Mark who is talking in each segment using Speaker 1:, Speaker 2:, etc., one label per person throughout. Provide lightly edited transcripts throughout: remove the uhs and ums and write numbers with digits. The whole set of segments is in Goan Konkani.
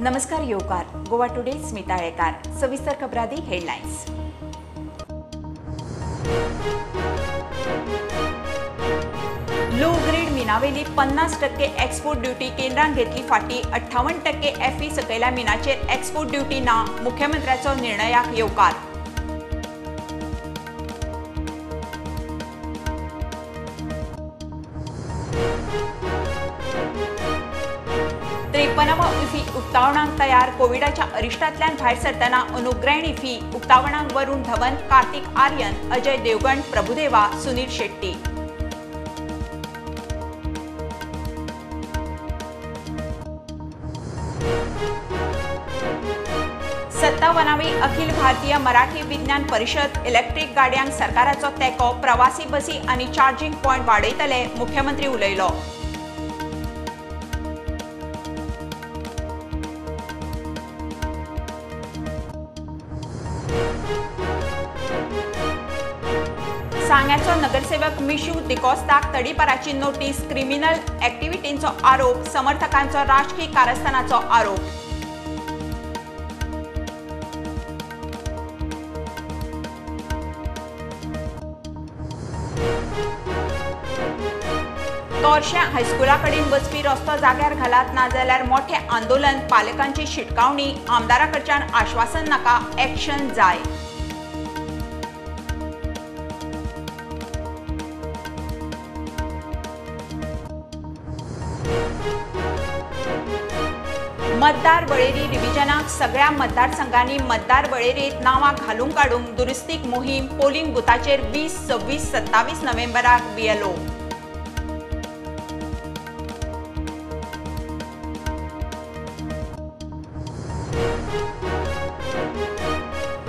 Speaker 1: नमस्कार येवकार गोवा टुडे स्मिता आळेकार. सविस्तर खबरादी हेडलायन्स. लो ग्रेड मिनावेली 50% एक्सपोर्ट ड्युटी केंद्रान घेतली फाटी. 58% एफई सकयल्या मिनाचेर एक्सपोर्ट ड्युटी ना. मुख्यमंत्र्याचो निर्णयाक येवकार. त्रेपन्नावो इफी उक्तावणाक तयार. कोविडाच्या अरिश्टांतल्यान भायर सरतना अनुग्रॅण इफी उक्तावणाक वरुण धवन, कार्तिक आर्यन, अजय देवगण, प्रभुदेवा, सुनील शेट्टी. 57वी अखिल भारतीय मराठी विज्ञान परिषद इलेक्ट्रीक गाडयांक सरकाराचो तेंको. प्रवासी बसी आनी चार्जिंग पॉयंट वाडयतले, मुख्यमंत्री उलयलो. सांग्याचो नगरसेवक मिशू डिकॉस्ताक तडीपाराची नोटीस. क्रिमिनल ऍक्टिव्हिटींचो आरोप. समर्थकांचो राजकी कारस्थानाचो आरोप. तोरशें हायस्कुला कडेन वचपी रस्तो जाग्यार घालात, नाजाल्यार मोठें आंदोलन. पालकांची शिटकावणी. आमदारा कडच्यान आश्वासन नाका, ऍक्शन जाय. मतदार वळेरी रिव्हिजनाक सगळ्या मतदारसंघांनी मतदार वळेरेंत नांवां घालूंक काडूंक दुरुस्तीक मोहीम. पोलिंग बुथाचेर 20, 26, 27 नोव्हेंबराक बीएलओ.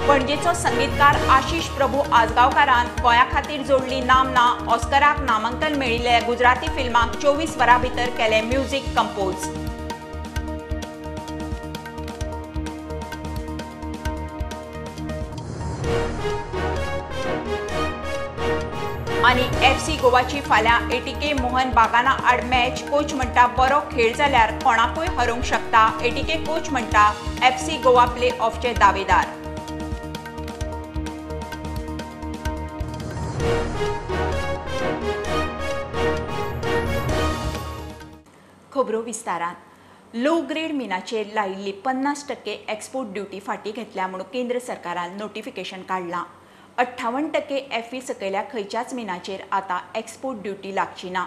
Speaker 1: पणजेचो संगीतकार आशिष प्रभू आजगांवकारान गोंया खातीर जोडली नामना. ऑस्कराक नामांकन मेळिल्ले गुजराती फिल्माक 24 वरां भितर केलें म्युझिक कंपोज. आनी एफसी गोवाची फाल्यां एटीके मोहन बागाना आड मॅच. कोच म्हणटा बरो खेळ जाल्यार कोणाकूय हरोवंक शकता. एटीके कोच म्हणटा एफसी गोवा प्ले ऑफचे दावेदार. खबरो विस्तारान. लो ग्रेड मिनाचेर लायिल्ली 50% एक्सपोर्ट ड्युटी फाटी घेतल्या म्हणून केंद्र सरकारान नोटिफिकेशन काडलां. 58% एफई सकयल्या खंयच्याच मिनाचेर आतां एक्सपोर्ट ड्युटी लागची ना.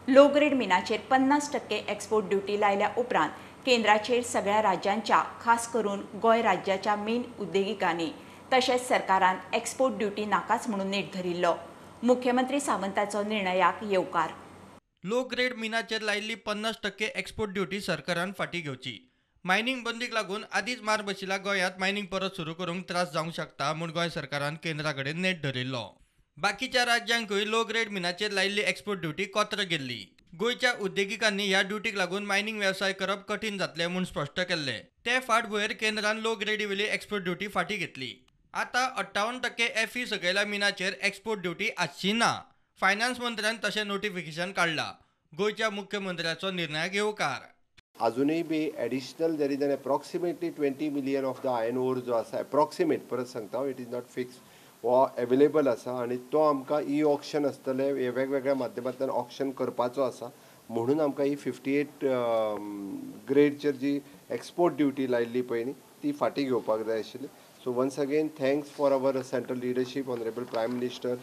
Speaker 1: लो ग्रेड मिनाचेर 50% एक्सपोर्ट ड्युटी लायल्या उपरांत केंद्राचेर सगळ्या राज्यांच्या, खास करून गोंय राज्याच्या मीन उद्देगिकांनी तशेंच सरकारान एक्सपोर्ट ड्युटी नाकाच म्हणून नेट धरिल्लो. मुख्यमंत्री सावंताचो निर्णयाक येवकार.
Speaker 2: लो ग्रेड मिनाचेर लायिल्ली 50% एक्सपोर्ट ड्युटी सरकारान फाटी घेवची. मायनिंग बंदीक लागून आदींच मार बशिल्ल्या गोंयांत मायनिंग परत सुरू करूंक त्रास जावंक शकता म्हूण गोंय सरकारान केंद्रा कडेन नेट धरिल्लो. बाकीच्या राज्यांकूय लो ग्रेड मिनाचेर लायिल्ली एक्सपोर्ट ड्युटी कोत्र गेल्ली. गोंयच्या उद्देगिकांनी ह्या ड्युटीक लागून मायनिंग वेवसाय करप कठीण जातलें म्हूण स्पश्ट केल्लें. ते फाटभुंयेर केंद्रान लो ग्रेडीवेली एक्सपोर्ट ड्युटी फाटी घेतली. आतां 58% एफई सकयल्या मिनाचेर एक्सपोर्ट ड्युटी आसची ना. फायनान्स मंत्र्यान तशें नोटिफिकेशन काडलां. गोंयच्या मुख्यमंत्र्याचो निर्णयाक येवकार.
Speaker 3: अजूनय बी additional there is an approximately 20 million of the iron ore जो आसा, एप्रॉक्सिमेट परत सांगता, it is not fix, हो एवेलेबल आसा आनी तो आमकां ई ऑक्शन आसतलें, वेगवेगळ्या माध्यमांतल्यान ऑक्शन करपाचो आसा. म्हणून आमकां ही 58 ग्रेडचेर जी एक्सपोर्ट ड्युटी लायिल्ली पळय न्ही ती फाटीं घेवपाक जाय आशिल्ली. So once again thanks for our central leadership, honourable prime minister,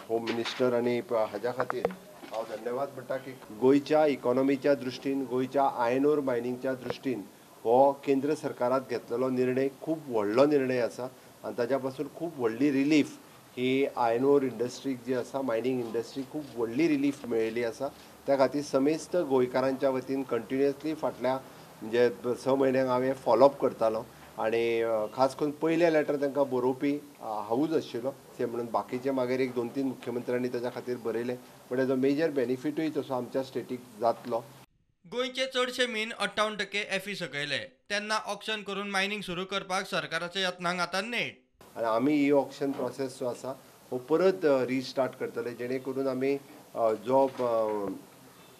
Speaker 3: home minister आनी हाज्या खातीर हांव धन्यवाद म्हणटा की गोंयच्या इकॉनॉमीच्या दृश्टीन, गोंयच्या आयर्न ओर मायनिंगच्या दृश्टीन हो केंद्र सरकारान घेतलेलो निर्णय खूब व्हडलो निर्णय आसा आनी ताज्या पासून खूब व्हडली रिलीफ ही आयर्न ओर इंडस्ट्रीक जी आसा, मायनिंग इंडस्ट्री खूब व्हडली रिलीफ मेळिल्ली आसा. त्या खातीर समेस्त गोंयकारांच्या वतीन कंटिन्युअसली फाटल्या म्हणजे 6 म्हयन्यांक हांव हें फॉलोअप करतालो आनी खास करून पयलें लेटर तांकां बरोवपी हांवूच आशिल्लो. ते म्हणून बाकीचे मागीर 1, 2, 3 मुख्यमंत्र्यांनी ताच्या खातीर बरयलें, पण तेजो मेजर बेनिफिटूय तसो आमच्या स्टेटीक जातलो.
Speaker 2: गोंयचे चडशे मीन 58% एफई सकयले तेन्ना ऑक्शन करून मायनिंग सुरू करपाक सरकाराच्या यत्नांक आतां नेट.
Speaker 3: आनी आमी ही ऑक्शन प्रोसेस जो आसा हो परत रिस्टार्ट करतले, जेणे करून आमी जो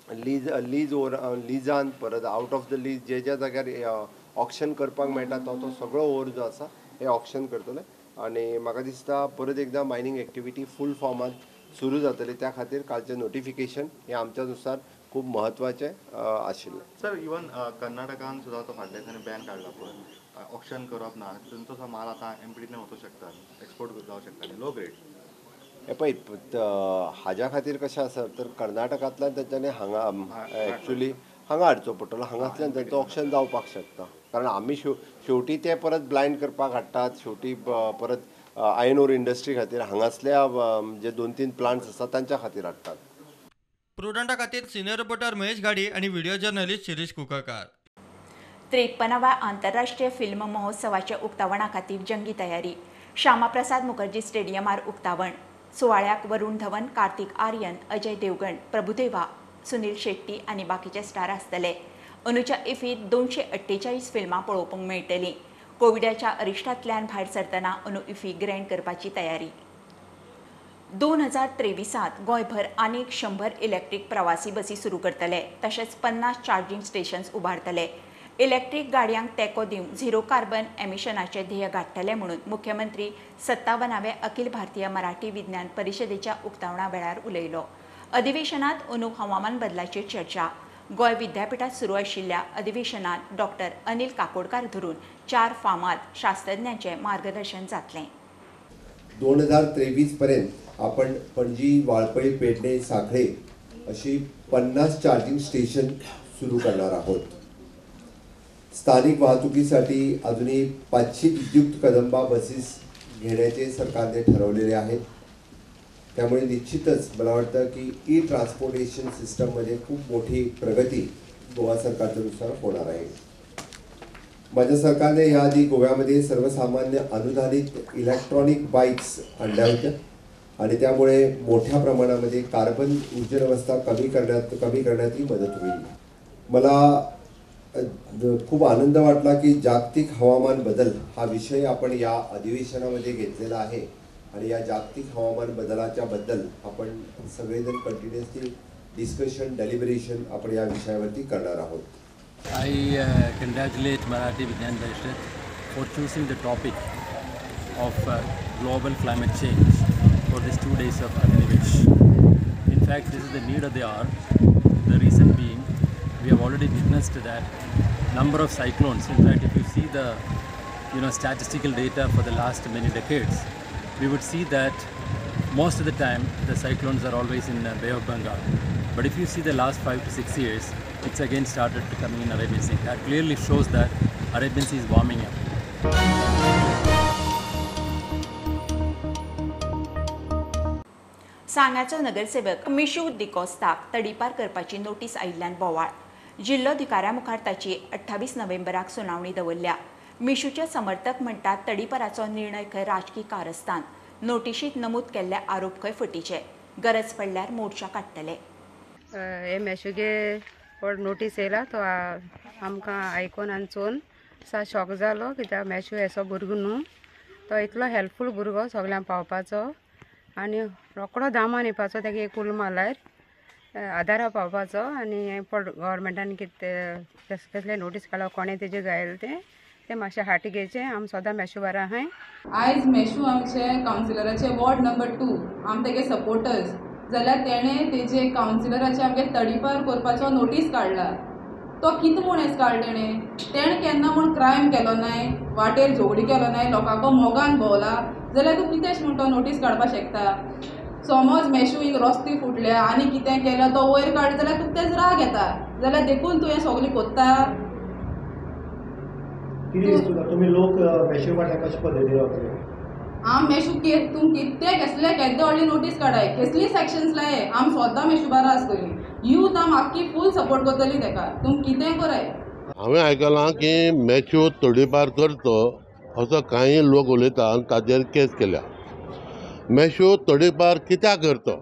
Speaker 3: लीज लीज ओर लिजान परत आउट ऑफ the lease जे ज्या जाग्यार ऑक्शन करपाक मेळटा तो तो सगळो ओर जो आसा हे ऑक्शन करतले आनी म्हाका दिसता परत एकदां मायनींग एक्टिविटी फूल फॉर्मात सुरू जातली. त्या खातीर कालचें नोटिफिकेशन हें आमच्या नुसार खूब म्हत्वाचें आशिल्लें.
Speaker 4: सर, इवन कर्नाटकान सुद्दां तो फाटल्या दिसांनी बॅन काडला पळय, ऑक्शन करप ना, तांचो माल आतां एमपीटींतल्यान वचूंक शकता, एक्सपोर्ट जावंक शकता लो ग्रेड.
Speaker 3: हे पळय, हाज्या खातीर कशें आसा तर कर्नाटकांतल्यान तेंच्यांनी हांगा एक्चुली हांगा हाडचो पडटलो, हांगांतल्यान तेंचो ऑक्शन जावपाक शकता. कारण आमी शेवटी ते परत ब्लायंड करपाक हाडटात, शेवटी परत आयर्न ओर इंडस्ट्री खातीर हांगासल्या जे 2-3 प्लांट्स आसा तांच्या खातीर हाडटात.
Speaker 2: प्रुडंटा खातीर सिनियर रिपोर्टर महेश घाडी आणि व्हिडिओ जर्नलिस्ट शिरीष कुकळकार.
Speaker 1: 53व्या आंतरराष्ट्रीय फिल्म महोत्सवाच्या उक्तावणा खातीर जंगी तयारी. श्यामाप्रसाद मुखर्जी स्टेडियमार उक्तावण सुवाळ्याक वरुण धवन, कार्तिक आर्यन, अजय देवगण, प्रभुदेवा, सुनील शेट्टी आनी बाकीचे स्टार आसतले. अंदूच्या इफीत 248 फिल्मां पळोवपाक मेळटलीं. कोविडाच्या अरिश्टांतल्यान भायर सरतना अंदू इफी ग्रँड करपाची तयारी. 2023 गोंयभर आनीक 100 इलेक्ट्रीक प्रवासी बसी सुरू करतले, तशेंच 50 चार्जींग स्टेशन्स उबारतले. इलेक्ट्रीक गाडयांक तेंको दिवन झिरो कार्बन एमिशनाचें ध्येय गांठटले म्हणून मुख्यमंत्री 57व्या अखिल भारतीय मराठी विज्ञान परिशदेच्या उक्तावणा वेळार उलयलो. अधिवेशनात अंदू हवामान बदलाचेर चर्चा. गोंय विद्यापीठात सुरू आशिल्ल्या अधिवेशनात डॉक्टर अनिल काकोडकार धरून 4 फामाद शास्त्रज्ञांचें मार्गदर्शन जातलें.
Speaker 3: 2023 पर्यंत आपण पणजी, वाळपई, पेडणे, साखळे अशी 50 चार्जिंग स्टेशन सुरू करणार आहोत. स्थानिक वाहतुकीसाठी अजूनही 500 विद्युत कदंबा बसेस घेण्याचे सरकारने ठरवलेले आहेत. त्यामुळे निश्चितच मला वाटतं की ई ट्रान्सपोर्टेशन सिस्टममध्ये खूप मोठी प्रगती गोवा सरकारच्यानुसार होणार आहे. माझ्या सरकारने याआधी गोव्यामध्ये सर्वसामान्य अनुदानित इलेक्ट्रॉनिक बाईक्स आणल्या होत्या आणि त्यामुळे मोठ्या प्रमाणामध्ये कार्बन ऊर्जा कमी करण्यातही मदत होईल. मला खूप आनंद वाटला की जागतिक हवामान बदल हा विषय आपण या अधिवेशनामध्ये घेतलेला आहे आणि या जागतिक हवामान बदलाच्या बद्दल आपण सगळेजण कंटिन्युअसली डिस्कशन, डेलिबरेशन आपण या विषयावरती करणार आहोत.
Speaker 5: I congratulate Marathi Vidnyan Parishad for choosing the topic of global climate change for these 2 days of Adhinivesh. In fact, this is the need of the hour. The reason being, we have already witnessed that number of cyclones. In fact, if you see the statistical data for the last many decades, we would see that most of the time the cyclones are always in the Bay of Bengal. But if you see the last 5 to 6 years, it's again started to coming in Arabian Sea. That clearly shows that Arabian Sea is warming up.
Speaker 1: सांग्याचो नगरसेवक मिशू डिकोस्ताक तडीपार करपाची नोटीस आयिल्ल्यान बोवाळ. जिल्लोधिकाऱ्या मुखार ताची 28 नोव्हेंबराक सुनावणी दवरल्या. मिशूचे समर्थक म्हणटात तडीपाराचो निर्णय खंय राजकी कारस्थान. नोटिशीत नमूद केल्ले आरोप खंय फटीचे. गरज पडल्यार मोर्चा काडटले.
Speaker 6: हे मेशुगे नोटीस येयला तो आमकां आयकोन आनी चोवन सा शॉक जालो कित्याक मेशू येसो भुरगो न्हू, तो इतलो हेल्पफूल भुरगो सगल्यांक पावपाचो आनी रोकडो दामान येवपाचो, तेका एक उलो मारल्यार आदारा पावपाचो. आनी हें पड गव्हर्मेंटान कितें कसलें नोटीस काडला कोणें तेजेर गायलें तें तें मातशें हाटी घेवचें. आमी सदां मेशू बारा आहाय.
Speaker 7: आयज मेशू आमचे कावन्सिलराचे वॉर्ड नंबर 2 आम तेगे सपोर्टर्स जाल्यार तेणें तेजे कावन्सिलराचे आमगे तडीपार करपाचो नोटीस काडला. तो कितें म्हूण एस काडला तेणें? तेणें केन्ना म्हूण क्रायम केलो नाय, वाटेर झगडी केलो नाय, लोकांको मोगान भोंवला, जाल्यार तूं कितें म्हूण तो नोटीस काडपाक शकता? समज मेशू हिंग रस्ते फुटल्या आनी कितें केलें तो वयर काडलो जाल्यार तुका तेजो राग येता, जाल्यार देखून तुवें सगळें कोत्ता.
Speaker 8: तुमी लोक मेशू फाटल्यान कशे पद्दतीन रावतले?
Speaker 7: आम मेशू तूं कितें कसले केद्दे व्हडली नोटीस काडाय, कसली सेक्शन्स लाय, आम स्वता मेशू बारा आसतली. यूथ आम आख्खी फूल सपोर्ट करतली तेका, तुम कितें कराय.
Speaker 9: हांवें आयकलां की मॅच्यू तडीपार करचो असो कांय लोक उलयता आनी ताजेर केस केल्या. मॅश्यू तडीपार कित्याक करचो,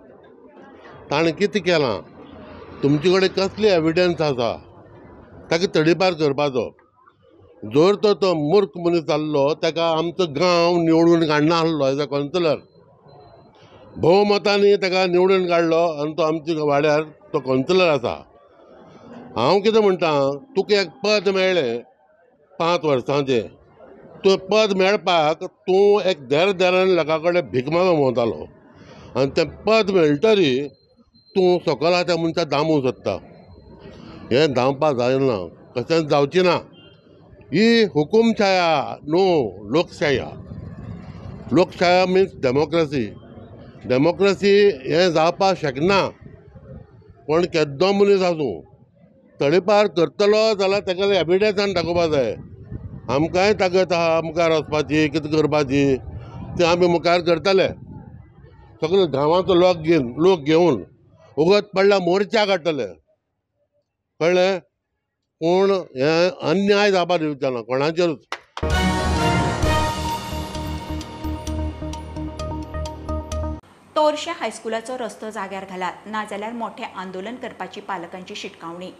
Speaker 9: ताणें कितें केलां, तुमचे कडेन कसली एविडन्स आसा ताका तडीपार करपाचो? जर तर तो मूर्ख मनीस जाल्लो ताका आमचो गांव निवडून काडना आसलो एज अ कावन्सिलर, भोवमतांनी ताका निवडून काडलो आनी तो आमच्या वाड्यार तो कावन्सिलर आसा. हांव कितें म्हणटा, तुका एक पद मेळ्ळें 5 वर्सांचें, तें पद मेळपाक तूं एक देर देरान लोकां कडेन भीक मागूंक भोंवतालो आनी तें पद मेळटरी तूं सकयल आहा त्या मनशाक दामूंक सोदता. हें दामपाक जायना, कशेंच जावची ना. ही हुकुमशाया न्हू, लोकशाया. लोकशाया मिन्स डेमोक्रेसी. डेमोक्रेसी हें जावपाक शकना. कोण केद्दो मनीस आसूं तडीपार करतलो जाल्यार ताका एविडन्सान दाखोवपा जाय. आमकांय ताकद आहा मुखार वचपाची, कितें करपाची तें आमी मुखार करतले. सगळे गांवाचो लोक घेवन उगत पडल्या मोर्चा काडटले, कळ्ळें. पूण हें अन्याय जावपाक दिवचें ना कोणाचेरूच.
Speaker 1: तोरशें हायस्कुलाचो रस्तो जाग्यार घालात, नाजाल्यार मोठें आंदोलन करपाची पालकांची शिटकावणी.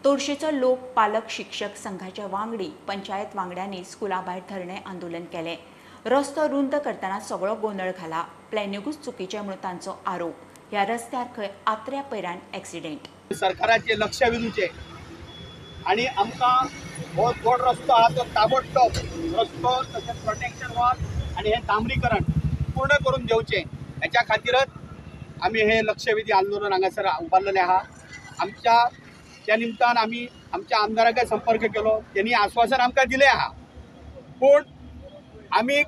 Speaker 1: तोरशेचो लोक पालक शिक्षक संघाच्या वांगडी पंचायत वांगड्यांनी स्कुला भायर धरणें आंदोलन केलें. रस्तो रुंद करतना सगळो गोंदळ घाला, प्लॅनिंगूच चुकीचें म्हणून तांचो आरोप. ह्या रस्त्यार खंय आत्र्या पयरान एक्सिडेंट.
Speaker 10: सरकाराचे लक्ष वेधूचें आनी आमकां हो जोड रस्तो आहा तो ताबडतोब रस्तो तशेंच प्रोटेक्शन वॉल आनी हें डांबरीकरण पूर्ण करून घेवचें हेच्या खातीरच आमी हें लक्षवेधी आंदोलन हांगासर उबारलेलें आहा. आमच्या त्या निमतान आमी आमच्या आमदाराकय संपर्क केलो, तेणी आश्वासन आमकां दिलें आहा, पूण आमी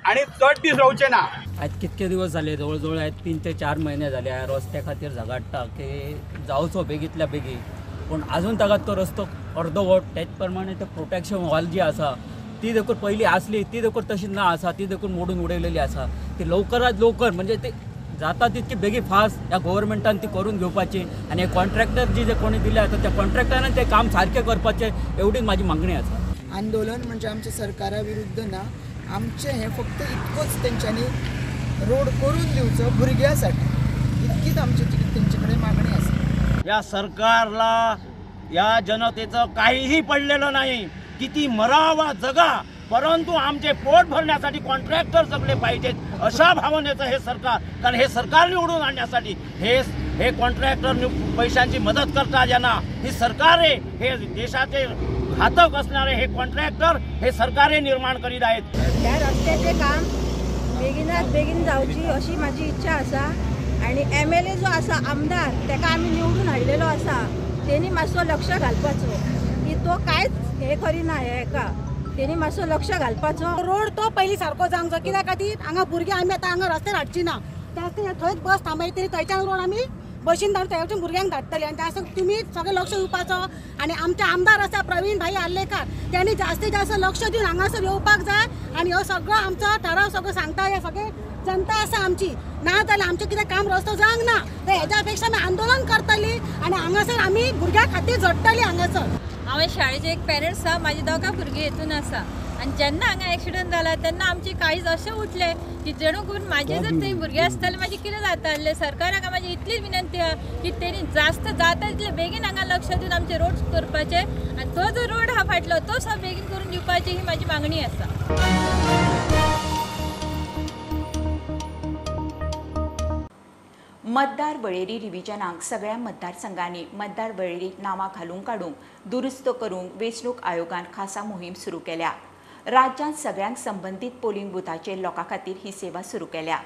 Speaker 10: आनी चड दीस रावचे ना.
Speaker 11: आज कितके दिवस झाले, जवळजवळ आज 3 ते 4 महिने झाले ह्या रस्त्या खातीर झगडटा की जावचो बेगीतल्या बेगीन, पूण अजून ताका तो रस्तो अर्दवट. तेच प्रमाणे ते प्रोटेक्शन वॉल जी आसा ती देखून पयली आसली ती देखून तशी ना आसा, ती देखून मोडून उडयलेली आसा. ती लवकरात लवकर म्हणजे ते जाता तितकी बेगीन फास्ट ह्या गव्हर्मेंटान ती करून घेवपाची आनी हे कॉन्ट्रॅक्टर जी जे कोणी दिले आसा त्या कॉन्ट्रॅक्टरान ते काम सारकें करपाचें, एवढीच म्हाजी मागणी आसा.
Speaker 12: आंदोलन म्हणजे आमच्या सरकारा विरुद्ध ना, आमचें हें फक्त इतकोच तेंच्यांनी रोड करून दिवचो भुरग्यासाठी, इतकीच आमची तेंचे कडेन मागणी आसा.
Speaker 13: या सरकारला या जनतेचं काहीही पडलेलं नाही. किती मरावा जगा, परंतु आमचे पोट भरण्यासाठी कॉन्ट्रॅक्टर जगले पाहिजेत अशा भावनेचं हे सरकार. कारण हे सरकार निवडून आणण्यासाठी हे हे कॉन्ट्रॅक्टर पैशांची मदत करतात यांना. ही सरकारे हे देशाचे घातक असणारे हे कॉन्ट्रॅक्टर हे सरकारे निर्माण करीत आहेत.
Speaker 14: ह्या रस्त्याचें काम बेगिनात बेगीन जावची अशी म्हाजी इच्छा आसा आनी MLA जो आसा आमदार ताका आमी निवडून हाडलेलो आसा, तेणी मातसो लक्ष घालपाचो की तो कांयच हें करिना हेका, तेणी मातसो लक्ष घालपाचो.
Speaker 15: रोड तो पयलीं सारको जावंक जाय, कित्या खातीर हांगा भुरगीं आमी आतां हांगा रस्त्यार हाडची ना, थंयच बस थांबयतली, थंयच्यान रोड आमी बशीन धाडून थंयच्यान भुरग्यांक धाडटली. आनी त्या तुमी सगळें लक्ष दिवपाचो आनी आमचे आमदार आसा प्रवीण भाई आर्लेकार, त्यांनी जास्तीत जास्त लक्ष दिवन हांगासर येवपाक जाय आनी हो सगळो आमचो ठराव सगळो सांगता. हे सगळे जनता आसा आमची, ना जाल्यार आमचें कितें काम रस्तो जावंक ना तर हेज्या पेक्षा आमी आंदोलन करतली आनी हांगासर आमी भुरग्यां खातीर झडटली. हांगासर
Speaker 16: हांवें शाळेचे एक पेरंट्स आसा, म्हाजी दोगां भुरगीं हितून आसा आनी जेन्ना हांगा एक्सिडंट जाला तेन्ना आमची काळीज अशें उठलें की जेणू करून म्हाजे जर थंय भुरगे आसताले म्हाजें कितें जाता आसलें. सरकाराक म्हाजी इतलीच विनंती आहा की तेणी जास्त जाता तितले बेगीन हांगा लक्ष दिवन आमचे रोड करपाचे आनी तो जो रोड आहा फाटलो तो सुद्दां बेगीन करून दिवपाची ही म्हाजी मागणी आसा.
Speaker 1: मतदार वळेरी रिव्हिजनाक सगळ्या मतदारसंघांनी मतदार वळेरीत नांवां घालूंक काडूंक दुरुस्त करूंक वेंचणूक आयोगान खासा मोहीम सुरू केल्या. राज्यांत सगळ्यांक संबंदीत पोलिंग बुथाचेर लोकां खातीर ही सेवा सुरू केल्या.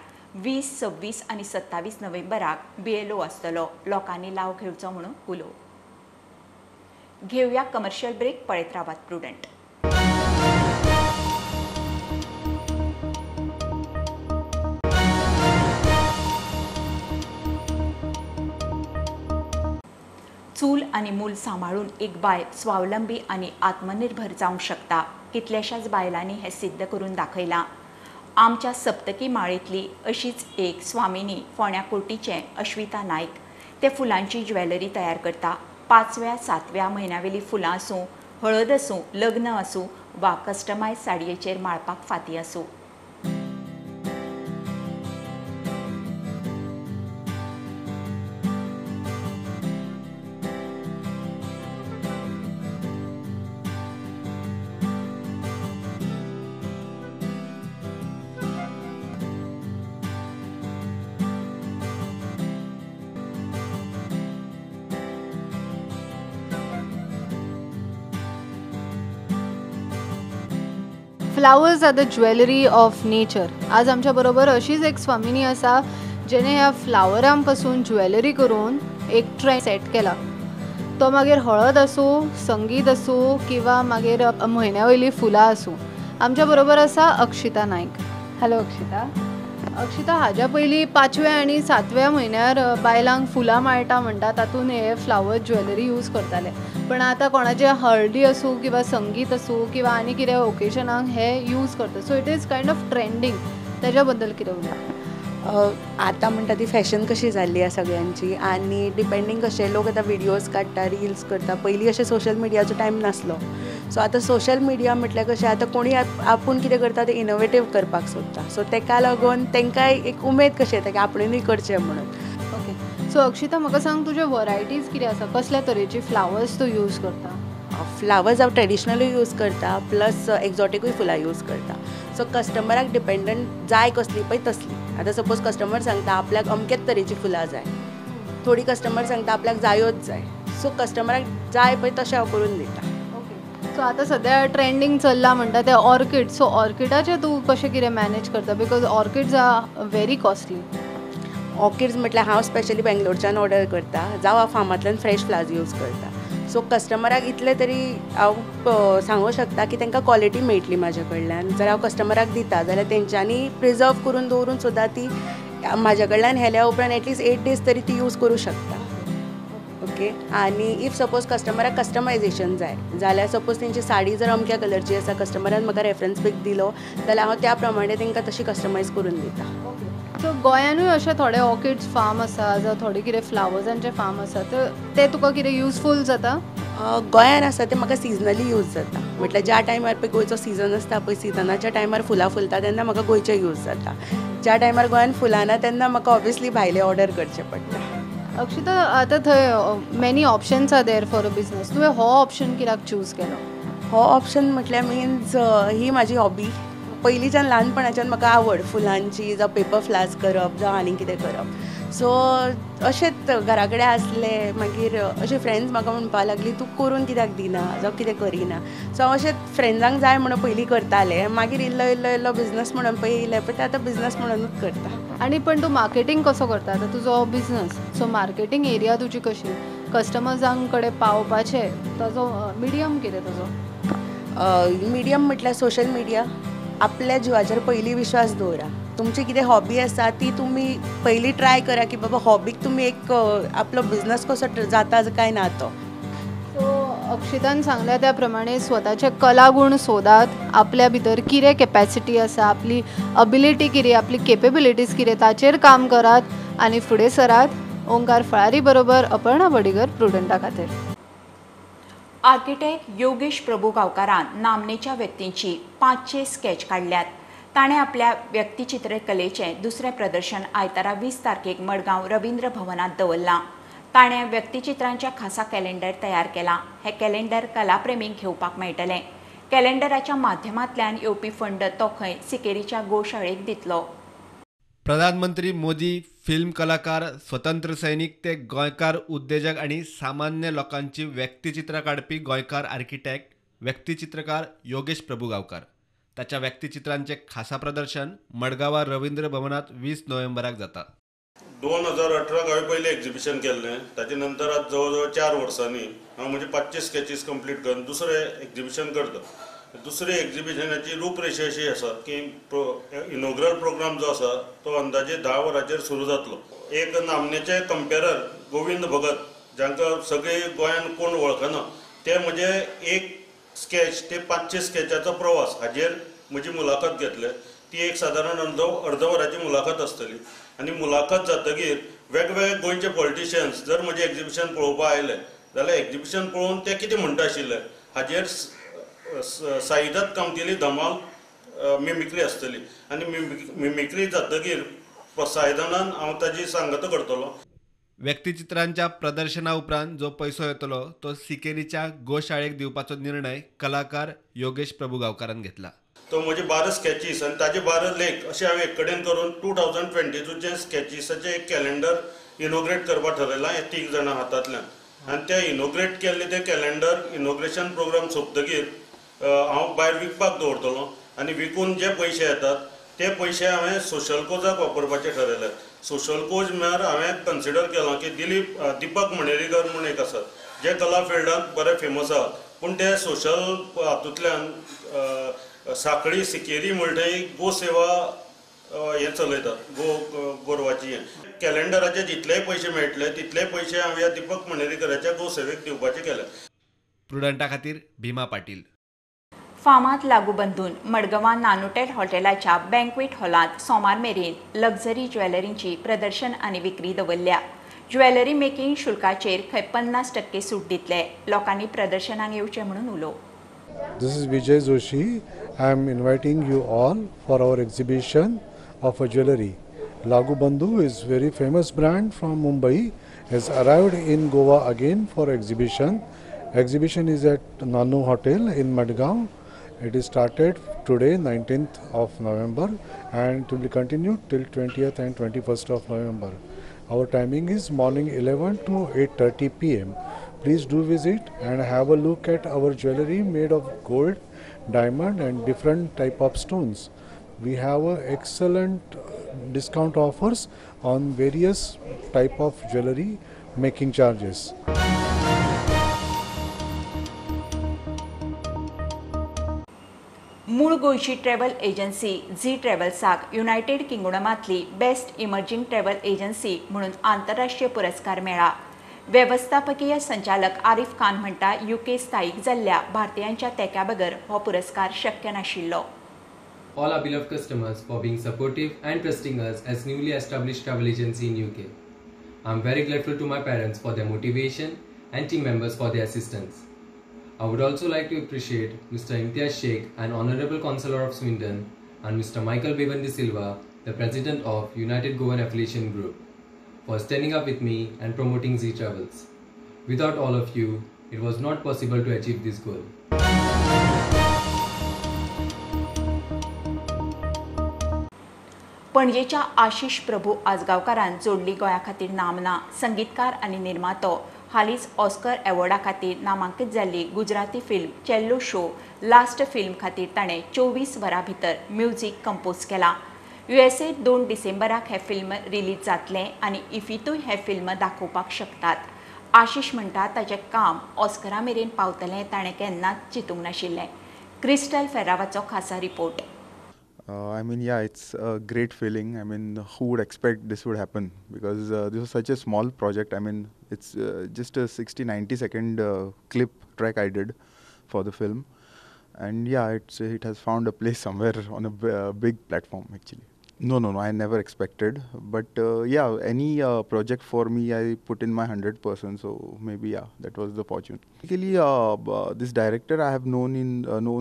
Speaker 1: 20, 26 आनी 27 नोव्हेंबराक BLO आसतलो. लोकांनी लाव घेवचो म्हणून उलो. घेवया कमर्शियल ब्रेक. पळयत रावात प्रुडंट. चूल आनी मूल सांबाळून एक बायल स्वावलंबी आनी आत्मनिर्भर जावंक शकता. कितल्याशाच बायलांनी हें सिद्ध करून दाखयलां. आमच्या सप्तकी माळेंतली अशीच एक स्वामिनी फोंड्या कोटीचें अश्विता नायक. ते फुलांची ज्वेलरी तयार करता. 5व्या 7व्या म्हयन्यावेली फुलां आसूं, हळद आसूं, लग्न आसूं वा कस्टमायज साडयेचेर माळपाक फांती आसूं.
Speaker 7: Flowers are the jewellery of nature. आज आमच्या बरोबर अशीच एक स्वामिनी आसा जेणे ह्या फ्लावरां पासून ज्वेलरी करून एक ट्रेंड सेट केला. तो मागीर हळद आसूं, संगीत आसूं किंवा मागीर म्हयन्या वयलीं फुलां आसूं. आमच्या बरोबर आसा अक्षिता नायक. हॅलो अक्षिता. अक्षिता, हाज्या पयलीं 5व्या आनी 7व्या म्हयन्यार बायलांक फुलां माळटा म्हणटा तातूंत हे फ्लावर ज्वेलरी यूज करताले, पण आतां कोणाचे हळदी आसूं किंवा संगीत आसूं किंवा आनी कितें ओकेजनाक हे यूज करता. So it is kind of trending. ताज्या बद्दल कितें उलयता?
Speaker 17: आतां म्हणटा ती फॅशन कशी जाल्ली आसा सगळ्यांची आनी डिपेंडींग कशे लोक आतां विडियोज काडटा, रिल्स करता. पयलीं अशें सोशल मिडियाचो टायम नासलो. सो आतां सोशल मिडिया म्हटल्यार कशें आतां कोणी आपूण कितें करता तें इनोवेटीव करपाक सोदता. सो तेका लागून तांकांय एक उमेद कशी येता की आपणेनूय करचें म्हणून.
Speaker 7: ओके, सो अक्षिता म्हाका सांग तुजे वरायटीज कितें आसा, कसल्या तरेची फ्लावर्स तूं यूज करता?
Speaker 17: फ्लावर्स हांव ट्रेडिशनलूय यूज करता प्लस एक्झॉटिकूय फुलां यूज करता. सो कस्टमराक डिपेंडंट जाय कसली पळय तसली. आतां सपोज कस्टमर सांगता आपल्याक अमकेच तरेची फुलां जाय, थोडी कस्टमर सांगता आपल्याक जायोच जाय. सो कस्टमराक जाय पळय तशें हांव करून दिता.
Speaker 7: ओके, सो आतां सद्या ट्रेंडींग चल्लां म्हणटा तें ऑर्किड. सो ऑर्किडाचें तूं कशें कितें मॅनेज करता? Because orchids are very costly.
Speaker 17: Orchids म्हटल्यार हांव स्पेशली बेंगलोरच्यान ऑर्डर करता, जावं हांव फार्मांतल्यान फ्रेश फ्लावर्स यूज करता. सो कस्टमराक इतलें तरी हांव सांगूंक शकता की तांकां क्वॉलिटी मेळटली म्हाज्या कडल्यान. जर हांव कस्टमराक दिता जाल्यार तेंच्यांनी प्रिजर्व करून दवरून सुद्दां ती म्हाज्या कडल्यान हेल्या उपरांत एटलिस्ट 8 days तरी ती यूज करूं शकता. ओके, आनी if suppose कस्टमराक कस्टमायजेशन जाय जाल्यार सपोज तेंची साडी जर अमक्या कलरची आसा, कस्टमरान म्हाका रेफरन्स पीक दिलो जाल्यार हांव त्या प्रमाणे तांकां तशी कस्टमायज करून दिता.
Speaker 7: सो गोंयानूय अशे थोडे ऑर्किड्स फार्म आसा जावं थोडे कितें फ्लावर्सांचे फार्म आसा, तर ते तुका कितें युजफूल जाता?
Speaker 17: गोंयान आसा ते म्हाका सिजनली यूज जाता. म्हटल्यार ज्या टायमार पळय गोंयचो सिजन आसता पळय, सिजनाच्या टायमार फुलां फुलता तेन्ना म्हाका गोंयचे यूज जाता. ज्या टायमार गोंयान फुलां ना तेन्ना म्हाका ऑब्वियसली भायले ऑर्डर करचे पडटा.
Speaker 7: अक्षिता, आतां थंय many options are there for a business. तुवें हो ऑप्शन कित्याक चूज केलो?
Speaker 17: हो ऑप्शन म्हटल्यार मिन्स ही म्हाजी हॉबी. पयलींच्यान ल्हानपणाच्यान म्हाका आवड फुलांची, जावं पेपर फ्लावर्स करप जावं आनी कितें करप. सो अशेंच घरा कडेन आसलें, मागीर अशें फ्रेंड्स म्हाका म्हणपाक लागली तूं करून कित्याक दिना जावं कितें करिना. सो हांव अशेंच फ्रेंड्सांक जाय म्हणून पयलीं करतालें, मागीर इल्लो इल्लो इल्लो बिजनस म्हणून पळय येयलें पळय तें आतां बिजनस म्हणूनच करता.
Speaker 7: आनी पण तूं मार्केटींग कसो करता? आतां तुजो बिजनस, सो मार्केटींग एरिया तुजी कशी, कस्टमर्सां कडेन पावपाचें ताजो मिडियम कितें तुजो?
Speaker 17: मिडियम म्हटल्यार सोशल मिडिया. आपल्या जिवाचेर पयलीं विश्वास दवरा. तुमची कितें हॉबी आसा ती तुमी पयलीं ट्राय करा की बाबा हॉबीक तुमी एक आपलो बिजनस कसो जाता काय ना तो.
Speaker 7: सो अक्षितान सांगल्या त्या प्रमाणे स्वताचे कलागूण सोदात, आपल्या भितर कितें कॅपॅसिटी आसा, आपली अबिलिटी कितें, आपली केपेबिलिटीज कितें, ताचेर काम करात आनी फुडें सरात. ओंकार फळारी बरोबर अपर्णा बडिगर, प्रुडंटा खातीर.
Speaker 1: आर्किटेक्ट योगेश प्रभू गांवकारान नामनेच्या व्यक्तींची 500 स्केच काडल्यात. ताणें आपल्या व्यक्तिचित्रकलेचें दुसरें प्रदर्शन आयतारा 20 तारखेक मडगांव रवींद्र भवनांत दवरलां. ताणें व्यक्तिचित्रांच्या खासा कॅलेंडर तयार केलां. हें कॅलेंडर कलाप्रेमींक घेवपाक मेळटलें. कॅलेंडराच्या माध्यमांतल्यान येवपी फंड तो खंय सिकेरीच्या गोशाळेक दितलो.
Speaker 18: प्रधानमंत्री मोदी फिल्म कलाकार, स्वतंत्र सैनिक ते गोंयकार उद्देजक आनी सामान्य लोकांची व्यक्तिचित्रां काडपी गोंयकार आर्किटेक्ट व्यक्तिचित्रकार योगेश प्रभू गांवकार. ताच्या व्यक्तिचित्रांचें खासा प्रदर्शन मडगांवां रवींद्र भवनांत 20 नोव्हेंबराक जाता.
Speaker 19: 2018 हांवें पयलें एक्झिबिशन केल्लें, ताचे नंतर आज जवळ जवळ 4 वर्सांनी हांव म्हजे 500 स्केचीस कंप्लीट करून दुसरें एक्झिबिशन करता. दुसरे एक्झिबिशनाची रूपरेशा अशी आसा की इनॉग्रल प्रोग्राम जो आसा तो अंदाजे 10 वरांचेर सुरू जातलो. एक नामनेचे कंपेरर गोविंद भगत, जांकां सगळे गोंयान कोण वळखना, ते म्हजे एक स्केच ते 500 स्केचाचो प्रवास हाजेर म्हजी मुलाखत घेतले. ती एक सादारण अर्द वराची मुलाखत आसतली आनी मुलाखत जातकीर वेगवेगळे गोंयचे पॉलिटिशियन्स जर म्हजें एक्झिबिशन पळोवपाक आयले जाल्यार एक्झिबिशन पळोवन ते कितें म्हणटा आशिल्ले हाजेर साईदत्त कामतीली धमाल मिमिक्री आसतली आनी मिमिक्री जातकीर सायदानान हांव ताजी सांगत करतलो.
Speaker 18: व्यक्तिचित्रांच्या प्रदर्शना उपरांत जो पैसो येतलो तो सिकेरीच्या गोशाळेक दिवपाचो निर्णय कलाकार योगेश प्रभू गांवकारान घेतला.
Speaker 19: तो म्हजे 12 स्केचीस आनी ताजे 12 लेख अशें हांवें एक कडेन करून 2022 स्केचीसाचें एक कॅलेंडर इनॉग्रेट करपाक ठरयलां हे 3 जाणां हातांतल्यान. आनी ते इनॉग्रेट केल्ले ते कॅलेंडर इनॉग्रेशन प्रोग्राम सोंपतकीर हांव भायर विकपाक दवरतलो आनी विकून जे पयशे येतात ते पयशे हांवें सोशल कोजाक वापरपाचें ठरयलें. सोशल कोज म्हळ्यार हांवें कन्सिडर केलां की दीपक मणेरीकर म्हूण एक आसात जे कला फिल्डांत बरे फेमस आहात, पूण ते सोशल हातूंतल्यान साखळी सिकेरी म्हणटा थंय गोसेवा हें चलयतात, गोरवाची हें कॅलेंडराचे जितलेय पयशे मेळटले तितलेय पयशे हांवें ह्या दीपक मणेरीकराच्या गोसेवेक दिवपाचें केलें.
Speaker 18: प्रुडंटा खातीर भीमा पाटील.
Speaker 1: फामाद लागू बंधून मडगांवां नानोटेल हॉटेलाच्या बँक्वेट हॉलांत सोमार मेरेन लक्झरी ज्वेलरींची प्रदर्शन आनी विक्री दवरल्या. ज्वेलरी मेकिंग शुल्काचेर खंय 50% सूट दितले. लोकांनी प्रदर्शनाक येवचें म्हणून उलो.
Speaker 20: This is Vijay Joshi. I am inviting you all for our exhibition of a jewelry. Lagu Bandhu is very famous brand from Mumbai, has arrived in Goa again for exhibition. Exhibition is at Nanu Hotel in Madgaon. It is started today, 19th of November, and it will be continued till 20th and 21st of November. Our timing is morning 11 to 8:30 p.m. Please do visit and have a look at our jewelry made of gold, diamond and different type of stones. We have excellent discount offers on various type of jewelry making charges.
Speaker 1: मूळ गोंयची ट्रॅव्हल एजन्सी झी ट्रॅव्हल्साक युनायटेड किंगडमांतली बेस्ट इमर्जिंग ट्रॅव्हल एजन्सी म्हणून आंतरराष्ट्रीय पुरस्कार मेळ्ळा. वेवस्थापकीय संचालक आरिफ खान म्हणटा युके स्थायीक जाल्ल्या भारतीयांच्या तेंक्या बगर हो पुरस्कार शक्य नाशिल्लो.
Speaker 21: All our beloved customers for being supportive and trusting us as newly established travel agency in UK. I am very grateful to my parents for their motivation and team members for their assistance. I would also like to appreciate Mr. Imtiaz Sheikh, an Honorable Councillor of Swindon, and Mr. Michael Bevan de Silva, the President of United Goan Affiliation Group, for standing up with me and promoting Z Travels. Without all of you, it was not possible to achieve this goal.
Speaker 1: पणजेच्या आशिष प्रभू आजगांवकारान जोडली गोंया खातीर नामना. संगीतकार आनी निर्मातो हालींच ऑस्कर अवॉर्डा खातीर नामांकीत जाल्ली Gujarati film Chhello show last film खातीर ताणें 24 वरां भितर म्युजीक कंपोज केलां. युएसए 2 डिसेंबराक हें फिल्म रिलीज जातलें आनी इफितूय हें फिल्म दाखोवपाक शकतात. आशिष म्हणटा ताचें काम ऑस्करा मेरेन पावतलें ताणें केन्नाच चिंतूंक नाशिल्लें. क्रिस्टल फेरावाचो खासा report.
Speaker 22: I mean, yeah, it's a great feeling. I mean, who would expect this would happen? Because this was such a small project. I mean, it's just a 60-90 second clip track I did for the film. And yeah, it has found a place somewhere on a big platform actually. No, I never expected. But yeah, any project for me, I put in my 100%. So maybe, yeah, that was the fortune. Basically, this director, I have known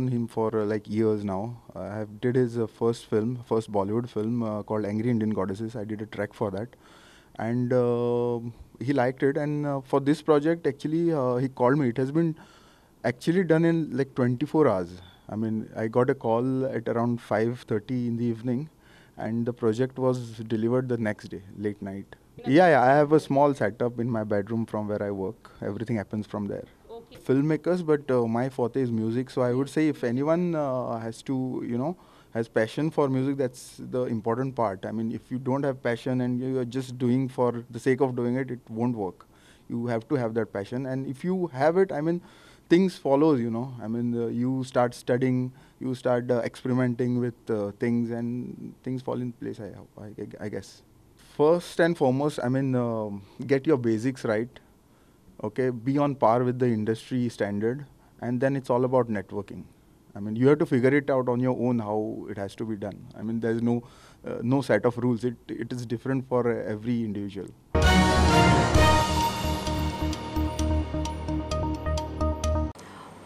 Speaker 22: him for like years now. I have did his first Bollywood film called Angry Indian Goddesses. I did a track for that. And he liked it. And for this project, actually, he called me. It has been actually done in like 24 hours. I mean, I got a call at around 5:30 in the evening. And the project was delivered the next day, late night. Yeah, I have a small setup in my bedroom from where I work. Everything happens from there. Okay. Filmmakers, but my forte is music. So I would say if anyone has to, you know, has passion for music, that's the important part. I mean, if you don't have passion and you are just doing for the sake of doing it, it won't work. You have to have that passion. And if you have it, I mean, things follows, you know. I mean, you start studying, you start experimenting with things, and things fall in place, I hope, I guess. First and foremost, I mean, get your basics right, okay? Be on par with the industry standard, and then it's all about networking. I mean, you have to figure it out on your own how it has to be done. I mean, there's no set of rules. It is different for every individual.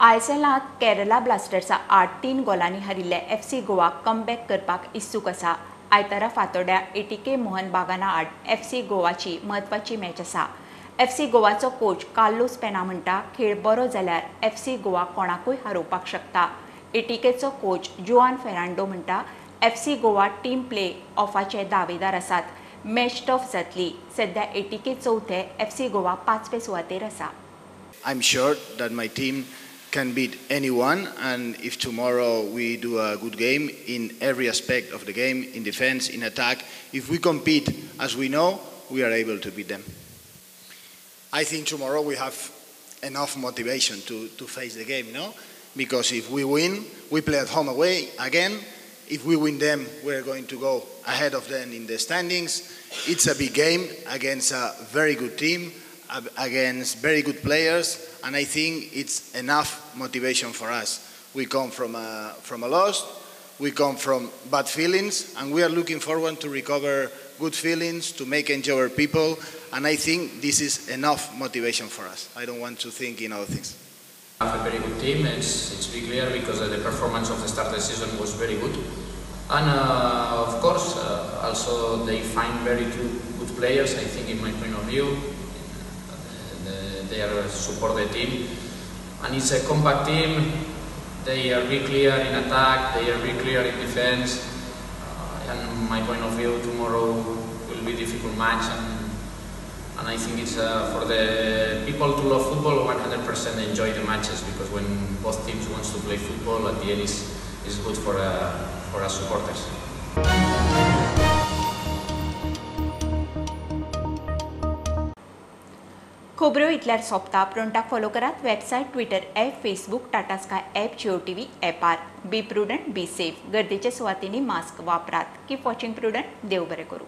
Speaker 1: आयएसएलांत Kerala ब्लास्टर्सा आड 3 गोलांनी हरिल्ले एफसी गोवा कमबॅक करपाक इत्सूक आसा. आयतारा फातोड्या एटीके मोहन बागाना आड एफसी गोवाची म्हत्वाची मॅच आसा. एफसी गोवाचो कोच कार्लोस पेना म्हणटा खेळ बरो जाल्यार एफसी गोवा कोणाकूय हारोवपाक शकता. एटीकेचो कोच जुआन फेरांडो म्हणटा एफसी गोवा टीम प्ले ऑफाचे दावेदार आसात. मॅच टफ जातली. सध्या एटीके चवथे, एफसी गोवा 5वे सुवातेर आसा.
Speaker 23: I am sure that my team
Speaker 2: can beat anyone, and if tomorrow we do a good game in every aspect of the game, in defense, in attack, if we compete as we know, we are able to beat them. I think tomorrow we have enough motivation to face the game, no? Because if we win, we play at home away again. If we win them, we're going to go ahead of them in the standings. It's a big game against a very good team, against very good players, and I think it's enough motivation for us. We come from a loss, we come from bad feelings, and we are looking forward to recover good feelings, to make enjoy our people, and I think this is enough motivation for us. I don't want to think in other things.
Speaker 4: We have a very good team, it's be clear, because the performance of the start of the season was very good. And of course, also they find very two good players, I think, in my point of view. They are support the team. And it's a compact team. They are very clear in attack, they are very clear in defense. And my point of view, tomorrow will be a difficult match. And I think it's for the people to love football, 100% enjoy the matches, because when both teams wants to play football, at the end it's good for us supporters.
Speaker 1: खबऱ्यो इतल्यार सोंपता. प्रुडंटाक फॉलो करात website, Twitter app, Facebook, Tata Sky app, Jio TV ऍपार. Be prudent, be safe. गर्देच्या सुवातींनी मास्क वापरात. Keep watching Prudent. देव बरें करूं.